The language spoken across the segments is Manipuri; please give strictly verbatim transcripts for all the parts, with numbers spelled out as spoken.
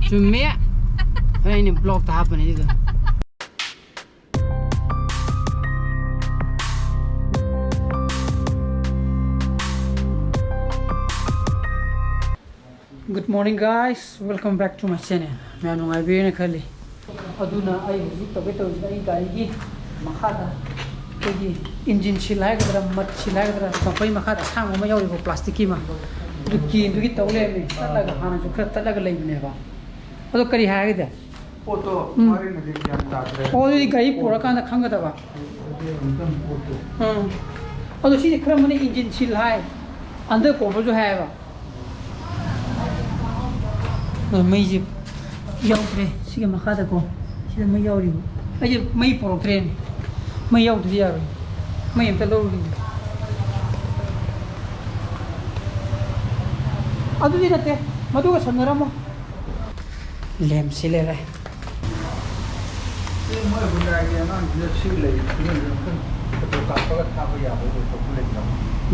ꯆꯨꯝꯃꯦ꯫ ꯑꯩꯅ ꯕ꯭ꯂꯣꯛꯇ ꯍꯥꯞꯄꯅꯦ ꯑꯗꯨꯗꯣ꯫ Good morning, guys, welcome back to my channel. ꯃꯌꯥꯝ ꯅꯨꯡꯉꯥꯏꯕꯤꯔꯦꯅ ꯈꯜꯂꯤ꯫ ꯑꯗꯨꯅ ꯑꯩ ꯍꯧꯖꯤꯛ ꯇꯧꯒꯦ ꯇꯧꯔꯤꯁꯤꯅ ꯑꯩ ꯒꯥꯔꯤꯒꯤ ꯃꯈꯥꯗ ꯑꯩꯈꯣꯏꯒꯤ ꯏꯟꯖꯤꯟ ꯁꯤꯜ ꯍꯥꯏꯒꯗ꯭ꯔꯥ, ꯃꯠ ꯁꯤꯜ ꯍꯥꯏꯒꯗ꯭ꯔꯥ, ꯆꯝꯄꯩ ꯃꯈꯥꯗ ꯑꯁꯥꯡꯕ ꯑꯃ ꯌꯥꯎꯔꯤꯕ ꯄ꯭ꯂꯥꯁꯇꯤꯛꯀꯤ ꯑꯃ, ꯑꯗꯨ ꯀꯦꯟꯗꯨꯒꯤ ꯇꯧ ꯂꯩꯔꯝꯃꯦ꯫ ꯇꯠꯂꯒ, ꯍꯥꯟꯅꯁꯨ ꯈꯔ ꯇꯠꯂꯒ ꯂꯩꯕꯅꯦꯕ꯫ ꯑꯗꯣ ꯀꯔꯤ ꯍꯥꯏꯒꯗꯦ? ꯄꯣꯠꯇꯣ ꯎꯝ꯫ ꯃꯥꯒꯤꯅꯗꯤ ꯒ꯭ꯌꯥꯟ ꯇꯥꯗ꯭ꯔꯦ꯫ ꯑꯣ, ꯑꯗꯨꯗꯤ ꯒꯥꯔꯤ ꯄꯨꯔꯀꯥꯟꯗ ꯈꯪꯒꯗꯕ꯫ ꯑꯗꯨꯗꯤ ꯑꯃꯨꯛꯇꯪ ꯄꯣꯠꯇꯣ꯫ ꯎꯝ꯫ ꯑꯗꯣ ꯁꯤꯁꯦ ꯈꯔ ꯑꯃꯅ ꯏꯟꯖꯤꯟ ꯁꯤꯜ ꯍꯥꯏ, ꯑꯟꯗꯔ ꯀꯣꯚꯔꯁꯨ ꯍꯥꯏꯌꯦꯕ꯫ ꯑꯗꯣ ꯃꯩꯁꯦ ꯌꯥꯎꯗ꯭ꯔꯦ ꯁꯤꯒꯤ ꯃꯈꯥꯗꯀꯣ꯫ ꯁꯤꯗ ꯃꯩ ꯌꯥꯎꯔꯤꯕ꯫ ꯑꯩꯁꯦ ꯃꯩ ꯄꯨꯔꯛꯇ꯭ꯔꯦꯅꯦ꯫ ꯃꯩ ꯌꯥꯎꯗ꯭ꯔꯗꯤ ꯌꯥꯔꯣꯏ꯫ ꯃꯩ ꯑꯝꯇ ꯂꯧꯔꯨꯒꯦ꯫ ꯑꯗꯨꯗꯤ ꯅꯠꯇꯦ, ꯃꯗꯨꯒ ꯁꯝꯅꯔꯝꯃꯣ꯫ ꯂꯦꯝꯁꯤ ꯂꯩꯔꯦ꯫ ꯑꯦ, ꯃꯣꯏ ꯍꯨꯟꯗꯥꯏꯒꯤ ꯑꯉꯥꯡꯁꯤꯅ ꯁꯤ ꯂꯩꯔꯤ, ꯁꯤ ꯂꯩꯔꯤ, ꯑꯝꯇꯪ ꯐꯣꯇꯣ ꯀꯥꯞꯄꯒ ꯊꯥꯕ ꯌꯥꯕ ꯑꯣꯏꯊꯣꯛꯄ ꯂꯩꯇ꯭ꯔꯕ?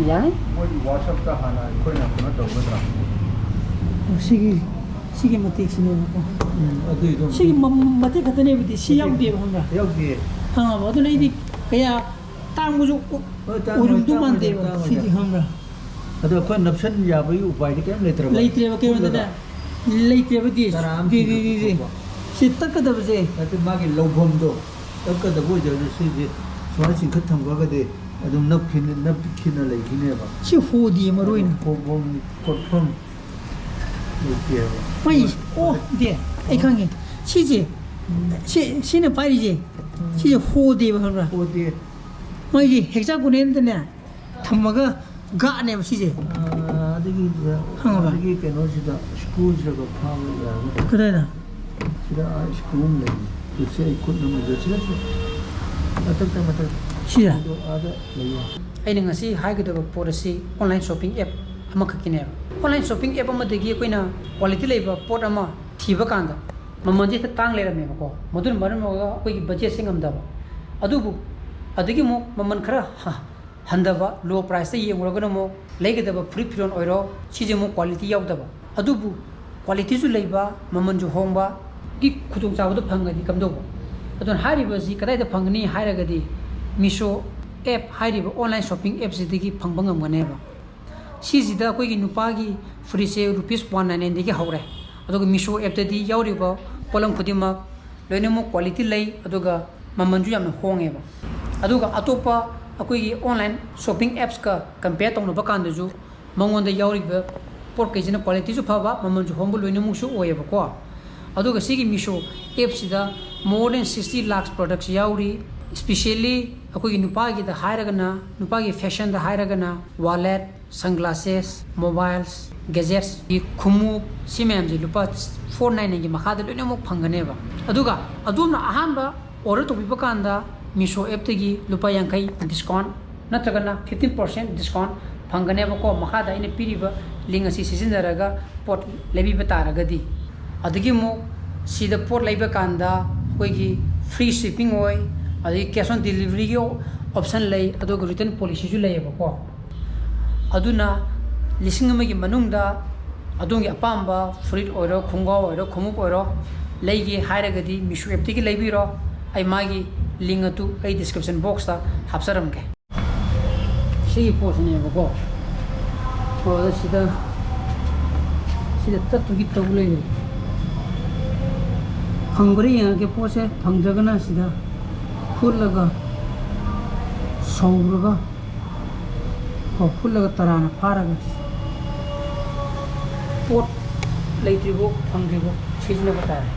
ꯌꯥꯏ꯫ ꯃꯣꯏꯗꯤ WhatsApp-ꯇ ꯍꯥꯟꯅ ꯑꯩꯈꯣꯏꯅ ꯀꯩꯅꯣ ꯇꯧꯒꯗ꯭ꯔꯥ? ꯑꯣ, ꯁꯤꯒꯤ, ꯁꯤꯒꯤ ꯃꯇꯦꯛꯁꯤꯅꯦꯕꯀꯣ꯫ ꯎꯝ, ꯑꯗꯨꯏꯗꯣ꯫ ꯁꯤꯒꯤ ꯃ-, ꯃꯇꯦꯛ ꯈꯛꯇꯅꯦꯕꯗꯤ, ꯁꯤ ꯌꯥꯎꯗꯦꯕ, ꯈꯪꯕ꯭ꯔꯥ? ꯌꯥꯎꯗꯦ꯫ ꯈꯪꯉꯕ? ꯑꯗꯨꯅ ꯑꯩꯗꯤ ꯀꯌꯥ ꯇꯥꯡꯕꯁꯨ ꯑꯣ-, ꯍꯣꯏ, ꯇꯥꯡꯉꯣꯏ, ꯑꯣꯏꯔꯝꯗꯧ ꯇꯥꯡꯉꯣꯏ, ꯃꯥꯟꯗꯦꯕ, ꯇꯥꯡꯉꯣꯏ꯫ ꯁꯤꯗꯤ, ꯈꯪꯕ꯭ꯔꯥ? ꯑꯗꯣ ꯑꯩꯈꯣꯏ ꯅꯞꯁꯟ ꯌꯥꯕꯒꯤ ꯎꯄꯥꯏꯗꯤ ꯀꯔꯤꯝ ꯂꯩꯇ꯭ꯔꯕ? ꯂꯩꯇ꯭ꯔꯦꯕ, ꯀꯩꯅꯣꯗꯅꯦ꯫ ꯄꯨꯜꯂꯒ ꯂꯩꯇ꯭ꯔꯦꯕ ꯗꯤ꯫ ꯇꯔꯥ ꯑꯃ ꯗꯤ, ꯗꯤ, ꯗꯤ, ꯗꯤ꯫ ꯆꯤꯡꯈꯠꯄ ꯊꯣꯛꯄ꯫ ꯁꯤ ꯇꯠꯀꯗꯕꯁꯦ꯫ ꯅꯠꯇꯦ, ꯃꯥꯒꯤ ꯂꯧꯐꯝꯗꯣ ꯇꯠꯀꯗꯕ ꯑꯣꯏꯖꯔꯁꯨ ꯁꯤꯁꯦ ꯁꯨꯃꯥꯏꯅ ꯆꯤꯡꯈꯠ ꯊꯝꯈ꯭ꯔꯒꯗꯤ ꯑꯗꯨꯝ ꯅꯞꯈꯤꯅ-, ꯅꯞꯈꯤꯅ ꯂꯩꯈꯤꯅꯦꯕ꯫ ꯁꯤ ꯍꯣꯗꯤ ꯃꯔꯨ ꯑꯣꯏꯅ꯫ ꯍꯣꯐꯝ ꯈꯣꯠꯐꯝ ꯂꯩꯇꯦꯕ꯫ ꯃꯥꯏ, ꯑꯣ, ꯗꯦ, ꯑꯩ ꯈꯪꯉꯦ꯫ ꯁꯤꯁꯦ, ꯁꯤ, ꯁꯤꯅ ꯄꯥꯏꯔꯤꯁꯦ, ꯁꯤꯁꯦ ꯍꯣꯗꯦꯕ, ꯈꯪꯕ꯭ꯔꯥ? ꯍꯣꯗꯦ꯫ ꯃꯥꯏꯁꯦ hexagonal-ꯗꯅꯦ ꯊꯝꯃꯒ ꯒꯥꯠꯅꯦꯕ ꯁꯤꯁꯦ꯫ ꯑꯥ, ꯑꯗꯨꯒꯤ, ꯈꯪꯉꯕ? ꯑꯗꯨꯒꯤ ꯀꯩꯅꯣꯁꯤꯗ, screw-ꯁꯤꯗꯒ ꯐꯥꯕ ꯌꯥꯒꯅꯤ꯫ ꯀꯗꯥꯏꯗ? ꯁꯤꯗ, ꯑꯥ, screw ꯑꯃ ꯂꯩ꯫ ꯁꯤ ꯑꯩ ꯈꯨꯠꯅ ꯃꯨꯟꯖꯟ-, ꯁꯤꯗ, ꯁꯤꯗ꯫ ꯃꯊꯛꯇ, ꯃꯊꯛ꯫ ꯁꯤꯗ? ꯑꯗꯣ ꯑꯥꯗ ꯂꯩꯌꯣ꯫ ꯑꯩꯅ ꯉꯁꯤ ꯍꯥꯏꯒꯗꯕ ꯄꯣꯠ ꯑꯁꯤ online shopping app ꯑꯃꯈꯛꯀꯤꯅꯦꯕ꯫ Online shopping app ꯑꯃꯗꯒꯤ ꯑꯩꯈꯣꯏꯅ quality ꯂꯩꯕ ꯄꯣꯠ ꯑꯃ ꯊꯤꯕ ꯀꯥꯟꯗ ꯃꯃꯜꯁꯦ ꯍꯦꯛꯇ ꯇꯥꯡ ꯂꯩꯔꯝꯃꯦꯕꯀꯣ꯫ ꯃꯗꯨꯅ ꯃꯔꯝ ꯑꯣꯏꯔꯒ ꯑꯩꯈꯣꯏꯒꯤ budget-ꯁꯦ ꯉꯝꯗꯕ꯫ ꯑꯗꯨꯕꯨ ꯑꯗꯒꯤ ꯑꯃꯨꯛ ꯃꯃꯜ ꯈꯔ ꯍ-, ꯍꯟꯊꯕ, low price-ꯇ ꯌꯦꯡꯉꯨꯔꯒꯅ ꯑꯃꯨꯛ ꯂꯩꯒꯗꯕ ꯐꯨꯔꯤꯠ ꯐꯤꯔꯣꯜ ꯑꯣꯏꯔꯣ, ꯁꯤꯁꯦ ꯑꯃꯨꯛ quality ꯌꯥꯎꯗꯕ꯫ ꯑꯗꯨꯕꯨ ꯀ꯭ꯋꯥꯂꯤꯇꯤꯁꯨ ꯂꯩꯕ, ꯃꯃꯜꯁꯨ ꯍꯣꯡꯕꯒꯤ ꯈꯨꯗꯣꯡꯆꯥꯕꯗꯣ ꯐꯪꯉꯗꯤ ꯀꯝꯗꯧꯕ? ꯑꯗꯨꯅ ꯍꯥꯏꯔꯤꯕꯁꯤ ꯀꯗꯥꯏꯗ ꯐꯪꯒꯅꯤ ꯍꯥꯏꯔꯒꯗꯤ, Meesho app ꯍꯥꯏꯔꯤꯕ online shopping appꯁꯤꯗꯒꯤ ꯐꯪꯕ ꯉꯝꯒꯅꯦꯕ꯫ ꯁꯤꯁꯤꯗ ꯑꯩꯈꯣꯏꯒꯤ ꯅꯨꯄꯥꯒꯤ ꯐꯨꯔꯤꯠꯁꯦ ꯔꯨꯄꯤꯁ ꯋꯥꯟ ꯅꯥꯏꯟ ꯅꯥꯏꯟꯗꯒꯤ ꯍꯧꯔꯦ꯫ ꯑꯗꯨꯒ Meesho appꯇꯗꯤ ꯌꯥꯎꯔꯤꯕ ꯄꯣꯠꯂꯝ ꯈꯨꯗꯤꯡꯃꯛ ꯂꯣꯏꯅꯃꯛ ꯀ꯭ꯋꯥꯂꯤꯇꯤ ꯂꯩ, ꯑꯗꯨꯒ ꯃꯃꯜꯁꯨ ꯌꯥꯝꯅ ꯍꯣꯡꯉꯦꯕ꯫ ꯑꯗꯨꯒ ꯑꯇꯣꯞꯄ ꯑꯩꯈꯣꯏꯒꯤ online shopping appsꯀ compare ꯇꯧꯅꯕ ꯀꯥꯟꯗꯁꯨ ꯃꯉꯣꯟꯗ ꯌꯥꯎꯔꯤꯕ ꯄꯣꯠꯈꯩꯁꯤꯅ ꯀ꯭ꯋꯥꯂꯤꯇꯤꯁꯨ ꯐꯕ, ꯃꯃꯜꯁꯨ ꯍꯣꯡꯕ ꯂꯣꯏꯅꯃꯛꯁꯨ ꯑꯣꯏꯌꯦꯕꯀꯣ꯫ ꯑꯗꯨꯒ ꯁꯤꯒꯤ Meesho appꯁꯤꯗ more than sixty lakhs products ꯌꯥꯎꯔꯤ꯫ Specially ꯑꯩꯈꯣꯏꯒꯤ ꯅꯨꯄꯥꯒꯤꯗ ꯍꯥꯏꯔꯒꯅ, ꯅꯨꯄꯥꯒꯤ fashionꯗ ꯍꯥꯏꯔꯒꯅ wallet, sunglasses, mobiles, gadgetsꯀꯤ ꯈꯣꯡꯎꯞ, ꯁꯤ ꯃꯌꯥꯝꯁꯦ ꯂꯨꯄꯥ ꯐꯣꯔ ꯅꯥꯏꯟ ꯅꯥꯏꯟꯒꯤ ꯃꯈꯥꯗ ꯂꯣꯏꯅꯃꯛ ꯐꯪꯒꯅꯦꯕ꯫ ꯑꯗꯨꯒ ꯑꯗꯣꯝꯅ ꯑꯍꯥꯟꯕ order ꯇꯧꯕꯤꯕ ꯀꯥꯟꯗ Meesho appꯇꯒꯤ ꯂꯨꯄꯥ ꯌꯥꯡꯈꯩ discount ꯅꯠꯇ꯭ꯔꯒꯅ fifteen percent discount ꯐꯪꯒꯅꯦꯕꯀꯣ, ꯃꯈꯥꯗ ꯑꯩꯅ ꯄꯤꯔꯤꯕ link ꯑꯁꯤ ꯁꯤꯖꯤꯟꯅꯔꯒ ꯄꯣꯠ ꯂꯩꯕꯤꯕ ꯇꯥꯔꯒꯗꯤ꯫ ꯑꯗꯒꯤ ꯑꯃꯨꯛ ꯁꯤꯗ ꯄꯣꯠ ꯂꯩꯕ ꯀꯥꯟꯗ ꯑꯩꯈꯣꯏꯒꯤ free shipping ꯑꯣꯏ, ꯑꯗꯒꯤ cash on deliveryꯒꯤ option ꯂꯩ, ꯑꯗꯨꯒ return policyꯁꯨ ꯂꯩꯌꯦꯕꯀꯣ꯫ ꯑꯗꯨꯅ ꯂꯤꯁꯤꯡ ꯑꯃꯒꯤ ꯃꯅꯨꯡꯗ ꯑꯗꯣꯝꯒꯤ ꯑꯄꯥꯝꯕ ꯐꯨꯔꯤꯠ ꯑꯣꯏꯔꯣ, ꯈꯣꯡꯒ꯭ꯔꯥꯎ ꯑꯣꯏꯔꯣ, ꯈꯣꯡꯎꯞ ꯑꯣꯏꯔꯣ ꯂꯩꯒꯦ ꯍꯥꯏꯔꯒꯗꯤ Meesho appꯇꯒꯤ ꯂꯩꯕꯤꯔꯣ꯫ ꯑꯩ ꯃꯥꯒꯤ link ꯑꯗꯨ ꯑꯩ description boxꯇ ꯍꯥꯞꯆꯔꯝꯒꯦ꯫ ꯁꯤꯒꯤ ꯄꯣꯠꯁꯤꯅꯦꯕꯀꯣ꯫ ꯑꯣ, ꯑꯗ ꯁꯤꯗ, ꯁꯤꯗ ꯇꯠꯇꯨꯒꯤ ꯇꯧ ꯂꯩꯔꯦ꯫ ꯐꯪꯕ꯭ꯔꯥ ꯌꯦꯡꯉꯒꯦ ꯄꯣꯠꯁꯦ꯫ ꯐꯪꯗ꯭ꯔꯒꯅ ꯁꯤꯗ ꯐꯨꯠꯂꯒ, ꯁꯧꯔꯒ, ꯀꯣ, ꯐꯨꯠꯂꯒ ꯇꯔꯥꯅ ꯐꯥꯔꯒ ꯄꯣꯠ ꯂꯩꯇ꯭ꯔꯤꯕꯣ, ꯐꯪꯗ꯭ꯔꯤꯕꯣ ꯁꯤꯖꯤꯟꯅꯕ ꯇꯥꯔꯦ꯫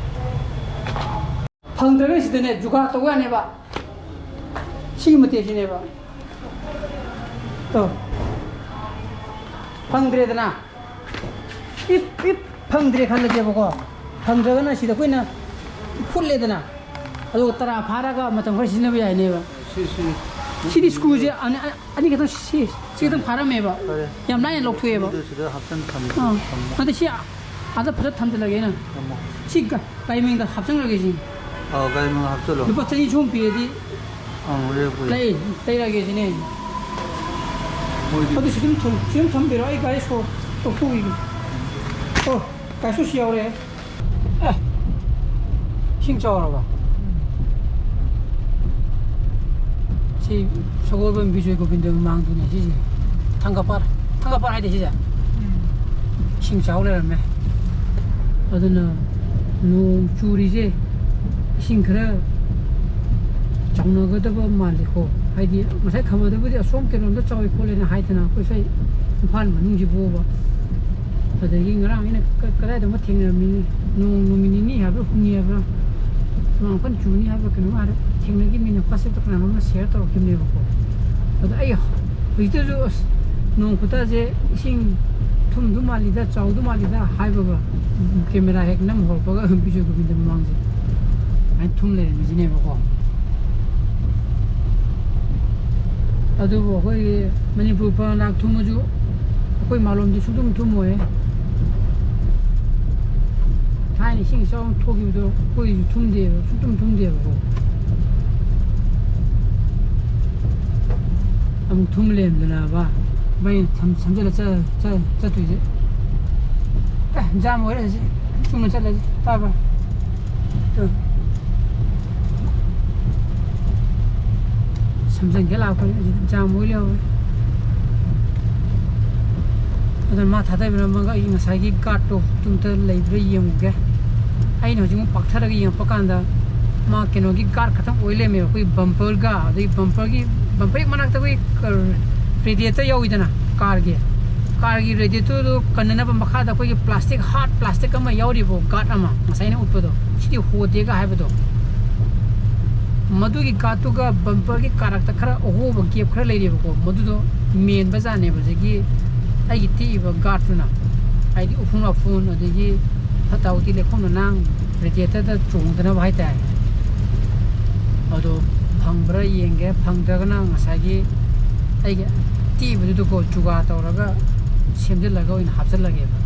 ꯐꯪꯗ꯭ꯔꯒꯅ ꯁꯤꯗꯅꯦ ꯖꯨꯒꯥ ꯇꯧ ꯌꯥꯅꯦꯕ꯫ ꯁꯤꯒꯤ ꯃꯇꯦꯛꯁꯤꯅꯦꯕ꯫ ꯇꯣ꯫ ꯐꯪꯗ꯭ꯔꯦꯗꯅ꯫ ꯏꯞ, ꯏꯞ, ꯐꯪꯗ꯭ꯔꯦ ꯈꯜꯂꯁꯦꯕꯀꯣ꯫ ꯐꯪꯗ꯭ꯔꯒꯅ ꯁꯤꯗ ꯑꯩꯈꯣꯏꯅ ꯐꯨꯠꯂꯦꯗꯅ꯫ ꯑꯗꯨꯒ ꯇꯔꯥ ꯐꯥꯔꯒ ꯃꯇꯝ ꯈꯔ ꯁꯤꯖꯤꯟꯅꯕ ꯌꯥꯏꯅꯦꯕ꯫ ꯁꯤ, ꯁꯤ꯫ ꯁꯤꯗꯤ ꯁ꯭ꯀꯔꯨꯁꯦ ꯑꯅꯤ, ꯑꯅꯤ ꯈꯛꯇꯪ ꯁꯤ, ꯁꯤ ꯈꯛꯇꯪ ꯐꯥꯔꯝꯃꯦꯕ꯫ ꯐꯔꯦ꯫ ꯌꯥꯝ ꯂꯥꯏꯅ ꯂꯧꯊꯣꯛꯑꯦꯕ꯫ ꯁꯤꯗ, ꯁꯤꯗ ꯍꯥꯞꯆꯟ ꯊꯝꯃꯦ꯫ ꯑꯥ꯫ ꯊꯝꯃꯣ꯫ ꯅꯠꯇꯦ, ꯁꯤ ꯑꯥꯗ ꯐꯖꯅ ꯊꯝꯖꯤꯜꯂꯒꯦ ꯑꯩꯅ꯫ ꯊꯝꯃꯣ꯫ ꯁꯤ ꯒ-, ꯒꯥꯔꯤ ꯃꯅꯨꯡꯗ ꯍꯥꯞꯆꯟꯈ꯭ꯔꯒꯦ ꯁꯤ꯫ ꯑꯥꯎ, ꯒꯥꯔꯤ ꯃꯅꯨꯡ ꯍꯥꯞꯆꯜꯂꯣ꯫ ꯂꯨꯄꯥ ꯆꯅꯤ ꯆꯍꯨꯝ ꯄꯤꯔꯗꯤ ꯑꯪ, ꯂꯩꯔꯛꯄ ꯌꯥꯏ꯫ ꯂꯩ-, ꯂꯩꯔꯒꯦ ꯁꯤꯅꯦ꯫ ꯃꯣꯏꯗꯤ ꯑꯗꯨ ꯁꯤ ꯑꯗꯨꯝ ꯊꯝ-, ꯁꯤ ꯑꯗꯨꯝ ꯊꯝꯕꯤꯔꯣ, ꯑꯩ ꯒꯥꯔꯤ ꯁꯣ ꯂꯧꯊꯣꯛꯈꯤꯒꯦ꯫ ꯑꯣ꯫ ꯀꯥꯏꯁꯨꯁꯤ ꯌꯧꯔꯦ꯫ ꯑꯦ, ꯏꯁꯤꯡ ꯆꯥꯎꯔꯕ? ꯁꯤ ꯁꯒꯣꯜꯕꯟ ꯕꯤꯖꯣꯏ ꯒꯣꯕꯤꯟꯗ ꯃꯃꯥꯡꯗꯨꯅꯦ ꯁꯤꯁꯦ꯫ ꯊꯥꯡꯒꯄꯥꯠ, ꯊꯥꯡꯒꯄꯥꯠ ꯍꯥꯏꯗꯤ ꯁꯤꯁꯦ꯫ ꯏꯁꯤꯡ ꯆꯥꯎ ꯂꯩꯔꯝꯃꯦ꯫ ꯑꯗꯨꯅ ꯅꯣꯡ ꯆꯨꯔꯤꯁꯦ ꯏꯁꯤꯡ ꯈꯔ ꯆꯥꯎꯅꯒꯗꯕ ꯃꯥꯜꯂꯤꯀꯣ꯫ ꯍꯥꯏꯗꯤ ꯉꯁꯥꯏ ꯈꯕꯔꯗꯕꯨꯗꯤ ꯑꯁꯣꯝ ꯀꯩꯅꯣꯝꯗ ꯆꯥꯎꯏ ꯈꯣꯠꯂꯦꯅ ꯍꯥꯏꯗꯅ, ꯑꯩꯈꯣꯏ ꯁ꯭ꯋꯥꯏ ꯏꯝꯐꯥꯜ ꯃꯅꯨꯡꯁꯤꯕꯨꯕ꯫ ꯑꯗꯒꯤ ꯉꯔꯥꯡ ꯑꯩꯅ ꯀ-, ꯀꯗꯥꯏꯗꯅꯣ ꯊꯦꯡꯅꯔꯝꯃꯤꯅꯤ, ꯅꯣꯡ ꯅꯨꯃꯤꯠ ꯅꯤꯅꯤ ꯍꯥꯏꯕ꯭ꯔꯥ, ꯍꯨꯝꯅꯤ ꯍꯥꯏꯕ꯭ꯔꯥ, ꯅꯣꯡ ꯀꯟꯅ ꯆꯨꯅꯤ ꯍꯥꯏꯕ꯭ꯔꯥ, ꯀꯩꯅꯣꯝ ꯍꯥꯏꯔ ꯊꯦꯡꯅꯈꯤꯕꯅꯤꯅ, WhatsApp-ꯇ ꯀꯅꯥꯅꯣꯝꯅ share ꯇꯧꯔꯛꯈꯤꯕꯅꯦꯕꯀꯣ꯫ ꯑꯗꯣ ꯑꯩ ꯍꯧꯖꯤꯛꯇꯁꯨ, ꯑꯁ, ꯅꯣꯡ ꯈꯨꯇꯥꯁꯦ ꯏꯁꯤꯡ ꯊꯨꯝꯗꯨ ꯃꯥꯜꯂꯤꯗ, ꯆꯥꯎꯗꯨ ꯃꯥꯜꯂꯤꯗ ꯍꯥꯏꯕꯒ, camera ꯍꯦꯛ ꯅꯝ ꯍꯧꯔꯛꯄꯒ ꯕꯤꯖꯣꯏ ꯒꯣꯕꯤꯟꯗ ꯃꯃꯥꯡꯁꯦ ꯑꯗꯨꯃꯥꯏꯅ ꯊꯨꯝ ꯂꯩꯔꯝꯃꯤꯁꯤꯅꯦꯕꯀꯣ꯫ ꯑꯗꯨꯕꯨ ꯑꯩꯈꯣꯏꯒꯤ ꯃꯅꯤꯄꯨꯔ ꯄꯥꯡꯂꯥꯛ ꯊꯨꯝꯃꯁꯨ ꯑꯩꯈꯣꯏ ꯃꯥꯂꯣꯝꯗꯤ ꯁꯨꯡꯊꯨꯝ ꯊꯨꯝꯃꯣꯏ꯫ ꯊꯥꯏꯅ ꯏꯁꯤꯡ ꯏꯆꯥꯎ ꯑꯃ ꯊꯣꯛꯈꯤꯕꯗꯣ ꯑꯩꯈꯣꯏꯁꯨ ꯊꯨꯝꯗꯦꯕ, ꯁꯨꯡꯊꯨꯝ ꯊꯨꯝꯗꯦꯕꯀꯣ꯫ ꯑꯃꯨꯛ ꯊꯨꯝ ꯂꯩꯔꯝꯗꯅꯕ ꯃꯩ ꯁꯝ-, ꯁꯝꯖꯜꯂ ꯆ-, ꯆ-, ꯆꯠꯇꯣꯏꯁꯦ꯫ ꯑꯦ, jam ꯑꯣꯏꯔꯦ ꯍꯧꯖꯤꯛ꯫ ꯆꯨꯝꯅ ꯆꯠꯂꯁꯤ, ꯇꯥꯕ꯭ꯔꯥ? ꯇꯨ꯫ ꯁꯝꯖꯟꯒꯦ ꯂꯥꯛꯄꯅꯤ, ꯍꯧꯖꯤꯛ jam ꯑꯣꯏ ꯂꯩꯍꯧꯔꯦ꯫ ꯑꯗꯨꯅ ꯃꯥ ꯊꯥꯗꯕꯤꯔꯝꯃꯒ ꯑꯩ ꯉꯁꯥꯏꯒꯤ guard-ꯇꯣ ꯑꯗꯨꯝꯇ ꯂꯩꯕ꯭ꯔꯥ ꯌꯦꯡꯉꯨꯒꯦ꯫ ꯑꯩꯅ ꯍꯧꯖꯤꯛꯃꯨꯛ ꯄꯥꯛꯊꯔꯒ ꯌꯦꯡꯉꯛꯄ ꯀꯥꯟꯗ ꯃꯥ ꯀꯩꯅꯣꯒꯤ guard ꯈꯛꯇꯪ ꯑꯣꯏ ꯂꯩꯔꯝꯃꯦꯕ꯫ ꯑꯩꯈꯣꯏꯒꯤ bumper-ꯒ, ꯑꯗꯩ bumper-ꯒꯤ, bumper ꯍꯦꯛ ꯃꯅꯥꯛꯇ ꯑꯩꯈꯣꯏ ꯀ-, radiator ꯌꯥꯎꯋꯤꯗꯅ, car-ꯒꯤ, car-ꯒꯤ radiator-ꯗꯣ ꯀꯟꯅꯅꯕ ꯃꯈꯥꯗ ꯑꯩꯈꯣꯏꯒꯤ plastic, hard plastic ꯑꯃ ꯌꯥꯎꯔꯤꯕ guard ꯑꯃ, ꯉꯁꯥꯏ ꯑꯩꯅ ꯎꯠꯄꯗꯣ, ꯁꯤꯗꯤ ꯍꯣꯗꯦꯒ ꯍꯥꯏꯕꯗꯣ, ꯃꯗꯨꯒꯤ guard-ꯇꯨꯒ bumper-ꯒꯤ ꯀꯥꯔꯛꯇ ꯈꯔ ꯑꯍꯣꯕ gap ꯈꯔ ꯂꯩꯔꯤꯕꯀꯣ, ꯃꯗꯨꯗꯣ ꯃꯦꯟꯕ ꯖꯥꯠꯅꯦꯕ ꯍꯧꯖꯤꯛꯀꯤ ꯑꯩꯒꯤ ꯇꯦꯛꯏꯕ guard-ꯇꯨꯅ꯫ ꯍꯥꯏꯗꯤ ꯎꯐꯨꯟ ꯋꯥꯐꯨꯟ ꯑꯗꯒꯤ ꯐꯠꯇ ꯍꯥꯎꯊꯤ ꯂꯩꯈꯣꯝ ꯂꯩꯅꯥꯡ radiator-ꯗ ꯆꯣꯡꯗꯅꯕ ꯍꯥꯏꯇꯥꯔꯦ꯫ ꯑꯗꯣ ꯐꯪꯕ꯭ꯔꯥ ꯌꯦꯡꯒꯦ, ꯐꯪꯗ꯭ꯔꯒꯅ ꯉꯁꯥꯏꯒꯤ ꯑꯩꯒꯤ ꯇꯦꯛꯏꯕꯗꯨꯗꯀꯣ ꯖꯨꯒꯥ ꯇꯧꯔꯒ ꯁꯦꯝꯖꯤꯜꯂꯒ ꯑꯣꯏꯅ ꯍꯥꯞꯆꯤꯜꯂꯒꯦꯕ꯫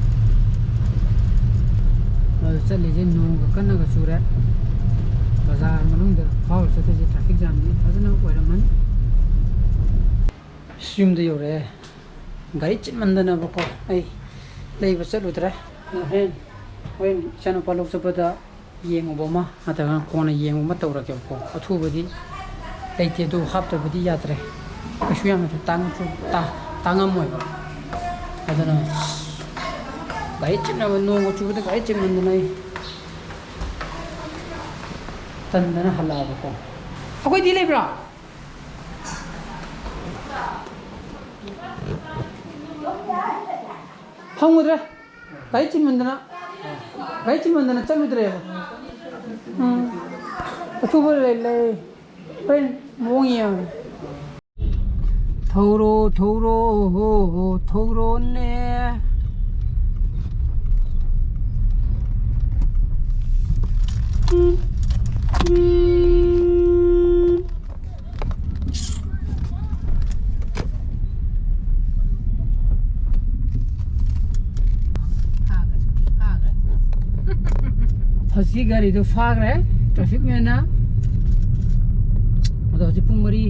ꯑꯗꯣ ꯆꯠꯂꯤꯁꯦ ꯅꯣꯡꯒ ꯀꯟꯅꯒ ꯆꯨꯔꯦ꯫ ꯕꯖꯥꯔ ꯃꯅꯨꯡꯗ ꯐꯥꯎꯔ ꯆꯠꯇꯣꯏꯁꯦ traffic jam-ꯗꯤ ꯐꯖꯅ ꯑꯣꯏꯔꯝꯃꯅꯤ꯫ ꯑꯁ, ꯌꯨꯝꯗ ꯌꯧꯔꯛꯑꯦ꯫ ꯒꯥꯔꯤ ꯆꯤꯟꯃꯟꯗꯅꯕꯀꯣ ꯑꯩ ꯂꯩꯕ ꯆꯠꯂꯨꯗ꯭ꯔꯦ꯫ ꯍꯣꯔꯦꯟ ꯍꯣꯔꯦꯟ ꯏꯆꯥꯅꯨꯄꯥ ꯂꯧ ꯆꯠꯄꯗ ꯌꯦꯡꯉꯨꯕ ꯑꯃ ꯅꯠꯇ꯭ꯔꯒꯅ ꯀꯣꯟꯅ ꯌꯦꯡꯉꯨꯕ ꯑꯃ ꯇꯧꯔꯒꯦꯕꯀꯣ꯫ ꯑꯊꯨꯕꯗꯤ ꯂꯩꯇꯦ, ꯑꯗꯨ ꯍꯥꯞꯇꯕꯗꯤ ꯌꯥꯗ꯭ꯔꯦ꯫ ꯀꯩꯁꯨ ꯌꯥꯝꯅꯁꯨ ꯇꯥꯡ-, ꯇꯥ-, ꯇꯥꯡꯉꯝꯃꯣꯏꯕ꯫ ꯑꯗꯨꯅ ꯒꯥꯔꯤ ꯆꯤꯟꯅꯕ, ꯅꯣꯡꯒ ꯆꯨꯕꯗ ꯒꯥꯔꯤ ꯆꯤꯟꯃꯟꯗꯅ ꯑꯩ ꯇꯟꯗꯅ ꯍꯜꯂꯛꯑꯕꯀꯣ꯫ ꯑꯩꯈꯣꯏꯗꯤ ꯂꯩꯕ꯭ꯔꯣ? ꯐꯪꯉꯨꯗ꯭ꯔꯦ꯫ ꯒꯥꯔꯤ ꯆꯤꯟꯃꯟꯗꯅ, ꯒꯥꯔꯤ ꯆꯤꯟꯃꯟꯗꯅ ꯆꯠꯂꯨꯗ꯭ꯔꯦꯕ꯫ ꯎꯝ꯫ ꯑꯊꯨꯕ ꯂꯩ, ꯂꯩ꯫ ꯍꯣꯔꯦꯟ ꯃꯑꯣꯡ ꯌꯦꯡꯉꯒꯦ꯫ ꯊꯧꯔꯣ, ꯊꯧꯔꯣ, ꯍꯣ, ꯍꯣ, ꯊꯧꯔꯣꯅꯦ꯫ ꯍꯧꯖꯤꯛ ꯒꯥꯔꯤꯗꯣ ꯐꯥꯈ꯭ꯔꯦ ꯇ꯭ꯔꯥꯐꯤꯛ ꯃꯦꯟꯅ꯫ ꯑꯗꯣ ꯍꯧꯖꯤꯛ ꯄꯨꯡ ꯃꯔꯤ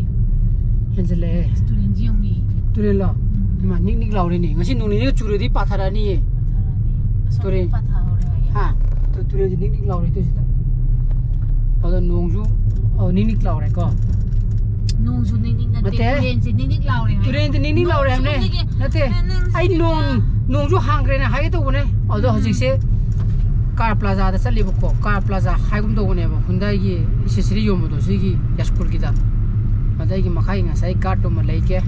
ꯍꯦꯟꯖꯜꯂꯛꯑꯦ꯫ ꯇꯨꯔꯦꯟꯁꯤ ꯌꯦꯡꯅꯤ꯫ ꯇꯨꯔꯦꯜꯂꯣ? ꯎꯝ꯫ ꯏꯃꯥ, ꯅꯤꯛ ꯅꯤꯛ ꯂꯥꯎꯔꯦꯅꯦ꯫ ꯉꯁꯤ ꯅꯣꯡ ꯅꯤꯅꯤꯒ ꯆꯨꯔꯗꯤ ꯄꯥꯊꯔꯛꯑꯅꯤꯌꯦ꯫ ꯄꯥꯊꯔꯛꯑꯅꯤ꯫ ꯑꯁꯣꯝꯗ ꯇꯨꯔꯦꯜ꯫ ꯄꯥꯊꯍꯧꯔꯦ ꯍꯥꯏꯌꯦ꯫ ꯍꯥ? ꯇꯨ-, ꯇꯨꯔꯦꯜꯁꯦ ꯅꯤꯛ ꯅꯤꯛ ꯂꯥꯎꯔꯦ ꯇꯧꯔꯤꯁꯤꯗ꯫ ꯑꯗꯣ ꯅꯣꯡꯁꯨ, ꯑꯧ, ꯅꯤꯛ ꯅꯤꯛ ꯂꯥꯎꯔꯦꯀꯣ꯫ ꯅꯣꯡꯁꯨ ꯅꯤꯛ ꯅꯤꯛ ꯅꯠꯇꯦ, ꯅꯠꯇꯦ꯫ ꯇꯨꯔꯦꯟꯁꯦ ꯅꯤꯛ ꯅꯤꯛ ꯂꯥꯎꯔꯦ ꯍꯥꯏꯌꯦ꯫ ꯇꯨꯔꯦꯟꯁꯦ ꯅꯤꯛ ꯅꯤꯛ ꯂꯥꯎꯔꯦ ꯍꯥꯏꯕꯅꯦ꯫ ꯅꯣꯡ ꯆꯨꯕꯗꯒꯤ ꯅꯠꯇꯦ, ꯅꯪ ꯑꯩ ꯅꯣꯡ, ꯅꯣꯡꯁꯨ ꯍꯥꯡꯈ꯭ꯔꯦꯅ ꯍꯥꯏꯒꯦ ꯇꯧꯕꯅꯦ꯫ ꯑꯗꯣ ꯎꯝ꯫ ꯍꯧꯖꯤꯛꯁꯦ ꯀꯥꯔ ꯄ꯭ꯂꯥꯖꯥꯗ ꯆꯠꯂꯤꯕꯀꯣ꯫ ꯀꯥꯔ ꯄ꯭ꯂꯥꯖꯥ ꯍꯥꯏꯒꯨꯝ ꯇꯧꯕꯅꯦꯕ, ꯍꯨꯟꯗꯥꯏꯒꯤ ꯑꯦꯁꯦꯁꯔꯤ ꯌꯣꯟꯕꯗꯣ ꯁꯤꯒꯤ ꯌꯥꯏꯁ꯭ꯀꯨꯜꯒꯤꯗ꯫ ꯑꯗ ꯑꯩꯒꯤ ꯃꯈꯥꯒꯤ ꯉꯁꯥꯏ ꯒꯥꯔꯗꯇꯨꯃ ꯂꯩꯒꯦ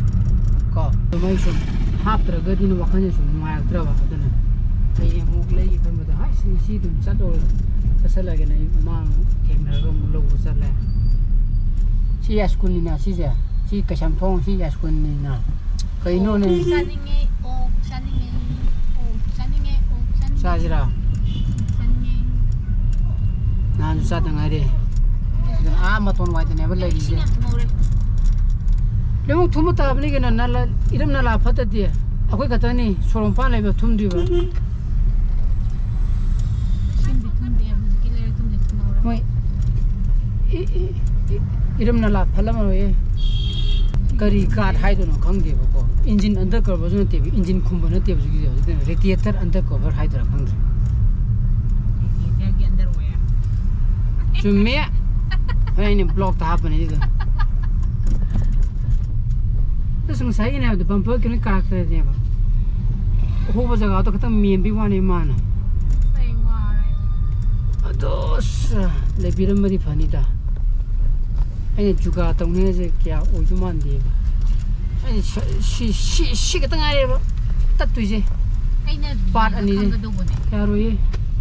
ꯀꯣ꯫ ꯑꯗꯨꯃꯥꯏꯅ ꯁꯨꯝ ꯍꯥꯞꯇ꯭ꯔꯒꯗꯤ ꯋꯥꯈꯜꯁꯦ ꯁꯨꯝ ꯅꯨꯡꯉꯥꯏꯔꯛꯇ꯭ꯔꯕ꯫ ꯑꯗꯨꯅ ꯍꯌꯦꯡ ꯑꯃꯨꯛ ꯂꯩꯒꯦ ꯈꯟꯕꯗ, "ꯑꯁ, ꯉꯁꯤ ꯑꯗꯨꯝ ꯆꯠꯂꯣ, ꯆꯠꯁꯜꯂꯒꯦꯅ" ꯑꯩ ꯃꯥ ꯑꯃꯨꯛ ꯊꯦꯡꯅꯔꯒ ꯑꯃꯨꯛ ꯂꯧꯕ ꯆꯠꯂꯦ꯫ ꯁꯤ ꯌꯥꯏꯁ꯭ꯀꯨꯜꯅꯤꯅ ꯁꯤꯁꯦ꯫ ꯁꯤ ꯀꯩꯁꯥꯝꯊꯣꯡ ꯁꯤ ꯌꯥꯏꯁ꯭ꯀꯨꯜꯅꯤꯅ꯫ ꯀꯩꯅꯣꯅꯦ? ꯑꯣꯛ ꯆꯥꯅꯤꯡꯉꯦ, ꯑꯣꯛ ꯆꯥꯅꯤꯡꯉꯦ, ꯑꯣꯛ ꯆꯥꯅꯤꯡꯉꯦ, ꯑꯣꯛ ꯆꯥꯅꯤꯡꯉꯦ꯫ ꯆꯥꯁꯤꯔꯥ? ꯆꯥꯅꯤꯡꯉꯦ꯫ ꯅꯍꯥꯟꯁꯨ ꯆꯥꯗ ꯉꯥꯏꯔꯤ꯫ ꯑꯗꯨꯅ ꯑꯥ ꯃꯇꯣꯟ ꯋꯥꯏꯗꯅꯦꯕ ꯂꯩꯔꯤꯁꯦ꯫ ꯏꯁꯤꯡ ꯌꯥꯝ ꯊꯨꯝꯍꯧꯔꯦ꯫ ꯂꯣꯏꯅꯃꯛ ꯊꯨꯝꯕ ꯇꯥꯕꯅꯤ ꯀꯩꯅꯣ, ꯅꯂꯥ, ꯏꯔꯝ ꯅꯂꯥ ꯐꯠꯇꯗꯤ꯫ ꯑꯩꯈꯣꯏ ꯈꯛꯇꯅꯤ ꯁꯣꯔꯣꯛ ꯃꯄꯥꯟ ꯂꯩꯕ ꯊꯨꯝꯗ꯭ꯔꯤꯕ꯫ ꯏꯁꯤꯡꯗꯤ ꯊꯨꯝꯗꯦ, ꯍꯧꯖꯤꯛꯀꯤ ꯂꯩꯔꯛ ꯊꯨꯝꯗꯤ ꯊꯨꯝꯍꯧꯔꯦ꯫ ꯃꯣꯏ ꯏ-, ꯏ-, ꯏ-, ꯏꯔꯝ ꯅꯂꯥ ꯐꯠꯂꯝꯃꯔꯣꯏꯌꯦ꯫ ꯀꯔꯤ ꯒꯥꯔꯗ ꯍꯥꯏꯗꯣꯏꯅꯣ ꯈꯪꯗꯦꯕꯀꯣ꯫ Engine under coverꯁꯨ ꯅꯠꯇꯦꯕ, engine ꯈꯨꯝꯕ ꯅꯠꯇꯦꯕ ꯍꯧꯖꯤꯛꯀꯤꯁꯦ, ꯍꯧꯖꯤꯛꯀꯤꯅ radiator under cover ꯍꯥꯏꯗꯣꯏꯔꯥ ꯈꯪꯗ꯭ꯔꯦ꯫ Radiatorꯒꯤ underwear꯫ ꯆꯨꯝꯃꯦ꯫ ꯍꯣꯏ, ꯑꯩꯅ blockꯇ ꯍꯥꯞꯄꯅꯦ ꯑꯗꯨꯗꯣ꯫ ꯑꯁ, ꯉꯁꯥꯏꯒꯤꯅꯦ ꯍꯥꯏꯕꯗꯣ, bumper ꯀꯩꯅꯣ ꯀꯥꯔꯛꯇꯅꯦꯕ꯫ ꯑꯍꯣꯕ ꯖꯒꯥꯗꯣ ꯈꯤꯇꯪ ꯃꯦꯟꯕꯩ ꯋꯥꯅꯦ ꯃꯥꯅ꯫ ꯑꯁ, ꯑꯩ ꯋꯥꯔꯦ꯫ ꯑꯗꯣ ꯑꯁ, ꯂꯩꯕꯤꯔꯝꯃꯗꯤ ꯐꯅꯤꯗ꯫ ꯑꯩꯅ ꯖꯨꯒꯥ ꯇꯧꯅꯤ ꯍꯥꯏꯁꯦ ꯀꯌꯥ ꯑꯣꯏꯗꯧ ꯃꯥꯟꯗꯦꯕ꯫ ꯑꯩ ꯁ-, ꯁꯤ, ꯁꯤ, ꯁꯤ ꯈꯛꯇ ꯉꯥꯏꯔꯦꯕ ꯇꯠꯇꯣꯏꯁꯦ꯫ ꯑꯩꯅ part ꯑꯅꯤꯁꯦ꯫ ꯈꯪꯒꯗꯧꯕꯅꯦ꯫ ꯌꯥꯔꯣꯏꯌꯦ꯫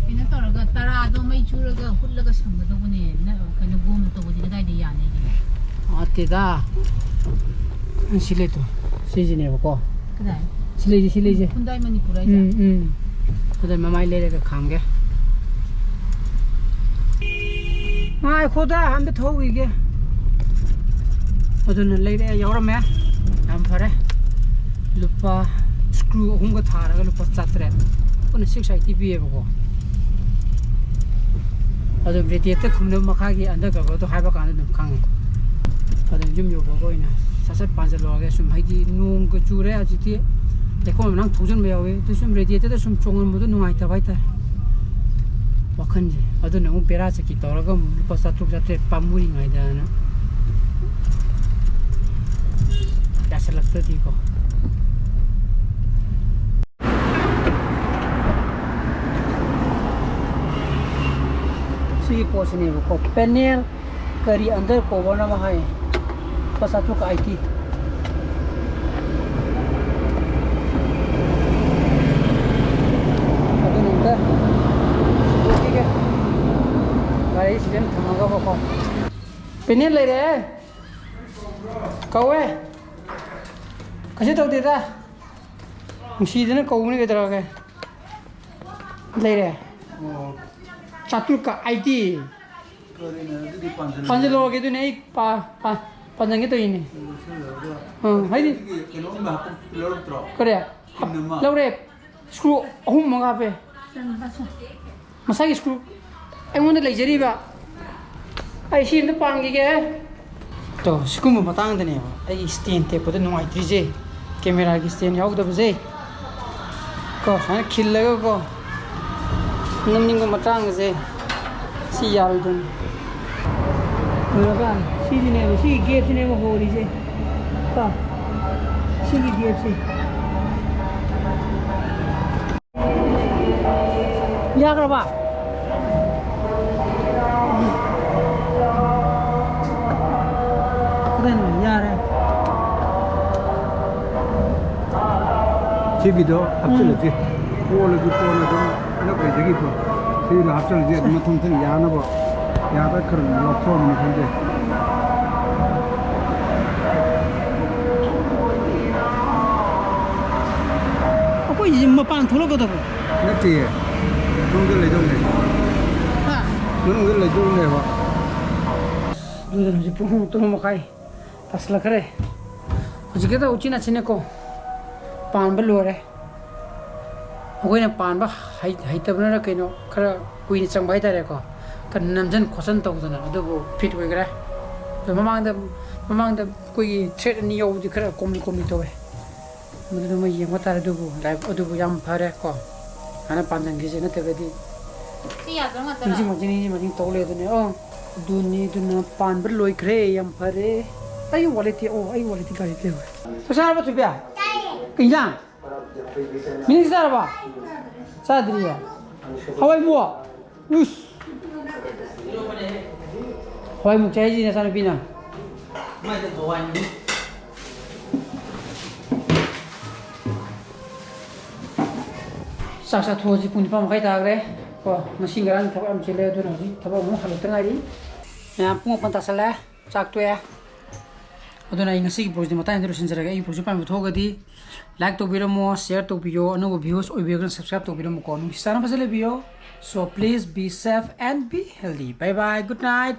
ꯀꯩꯅꯣ ꯇꯧꯔꯒ ꯇꯔꯥꯗꯣ ꯃꯩ ꯆꯨꯔꯒ ꯍꯨꯠꯂꯒ ꯁꯝꯒꯗꯧꯕꯅꯦ꯫ ꯅ-, ꯀꯩꯅꯣ ꯒꯣꯝꯅ ꯇꯧꯕꯗꯤ ꯀꯗꯥꯏꯗ ꯌꯥꯅꯤꯒꯦ? ꯅꯠꯇꯦꯗ꯫ ꯁꯤ ꯂꯩꯇꯣ꯫ ꯁꯤꯁꯤꯅꯦꯕꯀꯣ꯫ ꯀꯗꯥꯏ? ꯁꯤ ꯂꯩꯁꯦ, ꯁꯤ ꯂꯩꯁꯦ꯫ ꯈꯨꯟꯗꯥꯏ ꯃꯅꯤꯄꯨꯔ ꯍꯥꯏꯁꯦ? ꯎꯝ, ꯎꯝ꯫ ꯑꯗ ꯃꯃꯥꯏ ꯂꯩꯔꯒ ꯈꯥꯝꯒꯦ꯫ ꯉꯥꯏꯈꯣꯗ, ꯑꯝꯇ ꯊꯧꯈꯤꯒꯦ꯫ ꯑꯗꯨꯅ ꯂꯩꯔꯦ, ꯌꯥꯎꯔꯝꯃꯦ꯫ ꯌꯥꯝ ꯐꯔꯦ꯫ ꯂꯨꯄꯥ screw ꯑꯍꯨꯝꯒ ꯊꯥꯔꯒ ꯂꯨꯄꯥ ꯆꯥꯇ꯭ꯔꯦꯠ꯫ ꯄꯨꯟꯅ six eighty ꯄꯤꯌꯦꯕꯀꯣ꯫ ꯑꯗꯨ radiator ꯈꯨꯝꯅꯕ ꯃꯈꯥꯒꯤ under coverꯗꯣ ꯍꯥꯏꯕ ꯀꯥꯟꯗ ꯑꯗꯨꯝ ꯈꯪꯉꯦ꯫ ꯑꯗꯨ ꯌꯨꯝ ꯌꯧꯕꯒ ꯑꯣꯏꯅ ꯁꯠ ꯁꯠ ꯄꯥꯟꯁꯤꯜꯂꯨꯔꯒꯦ꯫ ꯁꯨꯝ ꯍꯥꯏꯗꯤ ꯅꯣꯡꯒ ꯆꯨꯔꯦ ꯍꯧꯖꯤꯛꯇꯤ, ꯂꯩꯈꯣꯝ ꯃꯅꯥꯡ ꯊꯧꯖꯤꯟꯕ ꯌꯥꯎꯋꯤ꯫ ꯑꯗꯨ ꯁꯨꯝ radiatorꯗ ꯁꯨꯝ ꯆꯣꯡꯍꯟꯕꯗꯣ ꯅꯨꯡꯉꯥꯏꯇꯕ ꯍꯥꯏꯇꯥꯔꯦ ꯋꯥꯈꯜꯁꯦ꯫ ꯑꯗꯨꯅ ꯑꯃꯨꯛ ꯕꯦꯔꯥ ꯆꯠꯀꯤ ꯇꯧꯔꯒ ꯑꯃꯨꯛ ꯂꯨꯄꯥ ꯆꯥꯇ꯭ꯔꯨꯛ ꯆꯥꯇ꯭ꯔꯦꯠ ꯄꯥꯝꯃꯨꯔꯤꯉꯩꯗꯅ ꯌꯥꯁꯜꯂꯛꯇ꯭ꯔꯗꯤꯀꯣ꯫ ꯁꯤꯒꯤ ꯄꯣꯠꯁꯤꯅꯦꯕꯀꯣ, panel ꯀꯔꯤ under coverꯅ ꯑꯃ ꯍꯥꯏ, ꯂꯨꯄꯥ ꯆꯥꯇ꯭ꯔꯨꯛꯀ eighty꯫ ꯑꯗꯨꯅ ꯑꯝꯇ ꯁꯤꯟꯗꯣꯛꯈꯤꯒꯦ꯫ ꯒꯥꯔꯤ ꯁꯤꯗ ꯑꯗꯨꯝ ꯊꯝꯃꯒꯕꯀꯣ꯫ Panel ꯂꯩꯔꯦ꯫ ꯀꯧꯋꯦ꯫ ꯀꯩꯁꯨ ꯇꯧꯗꯦꯗ꯫ ꯅꯨꯡꯁꯤꯗꯅ ꯀꯧꯕꯅꯤ, ꯀꯩꯗꯧꯔꯒꯦ? ꯂꯩꯔꯦ꯫ ꯑꯣ꯫ ꯆꯥꯇ꯭ꯔꯨꯛꯀ eighty꯫ ꯀꯔꯤꯅꯣ ꯑꯗꯨꯗꯤ ꯄꯥꯟꯁꯤꯜꯂꯣ꯫ ꯄꯥꯟꯁꯤꯜꯂꯛꯑꯒꯦ, ꯑꯗꯨꯅꯦ ꯑꯩ ꯄꯥ-, ꯄꯥ-, ꯄꯥꯟꯁꯤꯟꯒꯦ ꯇꯧꯔꯤꯅꯦ꯫ ꯎꯝ, ꯁꯤꯜꯂꯨꯔꯒ꯫ ꯑꯥ, ꯍꯥꯏꯗꯤ ꯑꯗꯨꯒꯤ ꯀꯩꯅꯣꯝ ꯍꯥꯞꯄ ꯂꯧꯔꯛꯇ꯭ꯔꯣ? ꯀꯔꯤ? ꯄꯤꯟ ꯑꯃ꯫ ꯂꯧꯔꯦ꯫ Screw ꯑꯍꯨꯝ ꯑꯃꯒ ꯍꯥꯞꯄꯦ꯫ ꯃꯁꯥꯒꯤ screw ꯑꯩꯉꯣꯟꯗ ꯂꯩꯖꯔꯤꯕ꯫ ꯑꯩ ꯁꯤ ꯑꯝꯇ ꯄꯥꯟꯈꯤꯒꯦ꯫ ꯇꯣ, ꯁꯤꯒꯨꯝꯕ ꯃꯇꯥꯡꯗꯅꯦꯕ ꯑꯩꯒꯤ stand ꯇꯦꯛꯄꯗ ꯅꯨꯡꯉꯥꯏꯇ꯭ꯔꯤꯁꯦ꯫ ꯀꯦꯃꯦꯔꯥꯒꯤ ꯁ꯭ꯇꯦꯟ ꯌꯥꯎꯗꯕꯁꯦ ꯀꯣ, ꯁꯨꯃꯥꯏꯅ ꯈꯤꯜꯂꯒꯀꯣ ꯅꯝꯅꯤꯡꯕ ꯃꯇꯥꯡꯁꯦ ꯁꯤ ꯌꯥꯔꯣꯏꯗꯣꯏꯅꯤ꯫ ꯎꯔꯕ? ꯁꯤꯁꯤꯅꯦꯕ, ꯁꯤꯒꯤ ꯒꯦꯞꯁꯤꯅꯦꯕ ꯍꯣꯔꯤꯁꯦ ꯀꯣ, ꯁꯤꯒꯤ ꯒꯦꯞꯁꯦ꯫ ꯌꯥꯈ꯭ꯔꯕ? ꯀꯗꯥꯏꯅꯣ? ꯌꯥꯔꯦ꯫ ꯁꯤꯒꯤꯗꯣ ꯍꯥꯞꯆꯤꯜꯂꯁꯤ꯫ ꯀꯣꯜꯂꯁꯨ ꯀꯣꯟꯅ ꯑꯗꯨꯝ ꯑꯅꯛꯄꯗꯒꯤ ꯀꯣ꯫ ꯁꯤꯒꯤꯗꯣ ꯍꯥꯞꯆꯤꯜꯂꯁꯤ ꯑꯗꯨꯝ ꯃꯊꯪ ꯃꯊꯪ ꯌꯥꯅꯕ꯫ ꯌꯥꯗ ꯈꯔ ꯂꯧꯊꯣꯛꯑꯝꯕꯅꯤ ꯈꯪꯗꯦ꯫ ꯑꯩꯈꯣꯏ ꯃꯄꯥꯟ ꯊꯣꯛꯂꯛꯀꯗꯕ ꯅꯠꯇꯦꯌꯦ꯫ ꯃꯅꯨꯡꯗ ꯂꯩꯗꯧꯅꯦ꯫ ꯍꯥ? ꯃꯅꯨꯡꯗ ꯂꯩꯗꯧꯅꯦꯕ꯫ ꯑꯗꯨꯗ ꯍꯧꯖꯤꯛ ꯄꯨꯡ ꯇꯔꯨꯛ ꯃꯈꯥꯏ ꯇꯥꯁꯜꯂꯛꯈ꯭ꯔꯦ꯫ ꯍꯧꯖꯤꯛꯀꯤꯗ ꯎꯆꯤꯟ ꯅꯥꯆꯤꯟꯅꯀꯣ ꯄꯥꯟꯕ ꯂꯣꯏꯔꯦ꯫ ꯑꯩꯈꯣꯏꯅ ꯄꯥꯟꯕ ꯍꯩ-, ꯍꯩꯇꯕꯅꯔ ꯀꯩꯅꯣ ꯈꯔ ꯀꯨꯏꯅ ꯆꯪꯕ ꯍꯥꯏꯇꯥꯔꯦꯀꯣ꯫ ꯈꯔ ꯅꯝꯖꯟ ꯈꯣꯠꯆꯟ ꯇꯧꯗꯅ ꯑꯗꯨꯕꯨ ꯐꯤꯠ ꯑꯣꯏꯈ꯭ꯔꯦ꯫ ꯑꯗꯣ ꯃꯃꯥꯡꯗ, ꯃꯃꯥꯡꯗ ꯑꯩꯈꯣꯏꯒꯤ ꯊ꯭ꯔꯦꯠ ꯑꯅꯤ ꯌꯧꯕꯗꯤ ꯈꯔ ꯀꯣꯝꯂꯤ ꯀꯣꯝꯂꯤ ꯇꯧꯋꯦ꯫ ꯃꯗꯨꯗ ꯃꯣꯏ ꯌꯦꯡꯕ ꯇꯥꯔꯦ꯫ ꯑꯗꯨꯕꯨ ꯂꯥꯏꯕꯛ ꯑꯗꯨꯕꯨ ꯌꯥꯝ ꯐꯔꯦ ꯀꯣ꯫ ꯍꯥꯟꯅ ꯄꯥꯟꯖꯟꯈꯤꯁꯦ ꯅꯠꯇ꯭ꯔꯒꯗꯤ ꯁꯤ ꯌꯥꯗ꯭ꯔꯣ ꯉꯥꯛꯇꯔꯣ? ꯅꯤꯡꯁꯤꯡ ꯃꯥꯡꯖꯤꯡ, ꯅꯤꯡꯁꯤꯡ ꯃꯥꯡꯖꯤꯡ ꯇꯧ ꯂꯩꯗꯨꯅꯦ꯫ ꯑꯣ, ꯑꯗꯨꯅꯤ, ꯑꯗꯨꯅ ꯄꯥꯟꯕ ꯂꯣꯏꯈ꯭ꯔꯦ꯫ ꯌꯥꯝ ꯐꯔꯦ꯫ ꯑꯩ ꯋꯥꯂꯦꯠꯇꯤ, ꯑꯣ, ꯑꯩ ꯋꯥꯂꯦꯠꯇꯤ ꯒꯥꯔꯤꯗ ꯂꯩꯍꯧꯔꯦ꯫ ꯆꯥꯛ ꯆꯥꯔꯕꯣ ꯊꯣꯏꯕꯤ? ꯀꯩ ꯏꯟꯖꯥꯡ? ꯃꯤꯅꯤ ꯆꯥꯔꯕ? ꯆꯥꯗ꯭ꯔꯤꯌꯦ꯫ ꯍꯋꯥꯏ ꯃꯨ? ꯎꯁ! ꯍꯋꯥꯏ ꯃꯨꯛ ꯆꯥꯏꯁꯤ ꯅꯆꯥꯅꯨꯄꯤꯅ꯫ ꯆꯥꯛ ꯆꯥꯊꯣꯛꯑꯁꯤ, ꯄꯨꯡ ꯅꯤꯄꯥꯟ ꯃꯈꯥꯏ ꯇꯥꯈ꯭ꯔꯦ꯫ ꯀꯣ, ꯉꯁꯤ ꯉꯔꯥꯡ ꯊꯕꯛ ꯌꯥꯝ ꯆꯤꯜꯂꯦ, ꯑꯗꯨꯅ ꯍꯧꯖꯤꯛ ꯊꯕꯛ ꯑꯃꯨꯛ ꯍꯜꯂꯛꯇ ꯉꯥꯏꯔꯤ꯫ ꯃꯌꯥꯝ ꯄꯨꯡ ꯃꯥꯄꯟ ꯇꯥꯁꯜꯂꯦ, ꯆꯥꯛ ꯇꯣꯛꯑꯦ꯫ ꯑꯗꯨꯅ ꯑꯩ ꯉꯁꯤꯒꯤ vlogꯁꯦ ꯃꯇꯥꯡ ꯑꯁꯤꯗ ꯂꯣꯏꯁꯤꯟꯖꯔꯒꯦ꯫ ꯑꯩꯒꯤ vlogꯁꯦ ꯄꯥꯝꯕ ꯊꯣꯛꯑꯒꯗꯤ like ꯇꯧꯕꯤꯔꯝꯃꯣ, share ꯇꯧꯕꯤꯌꯣ, ꯑꯅꯧꯕ viewers ꯑꯣꯏꯕꯤꯔꯒꯅ subscribe ꯇꯧꯕꯤꯔꯝꯃꯨꯀꯣ꯫ ꯅꯨꯡꯁꯤ ꯆꯥꯟꯅ ꯐꯖꯅ ꯂꯩꯕꯤꯌꯣ꯫ So please be safe and be healthy. Bye bye, good night.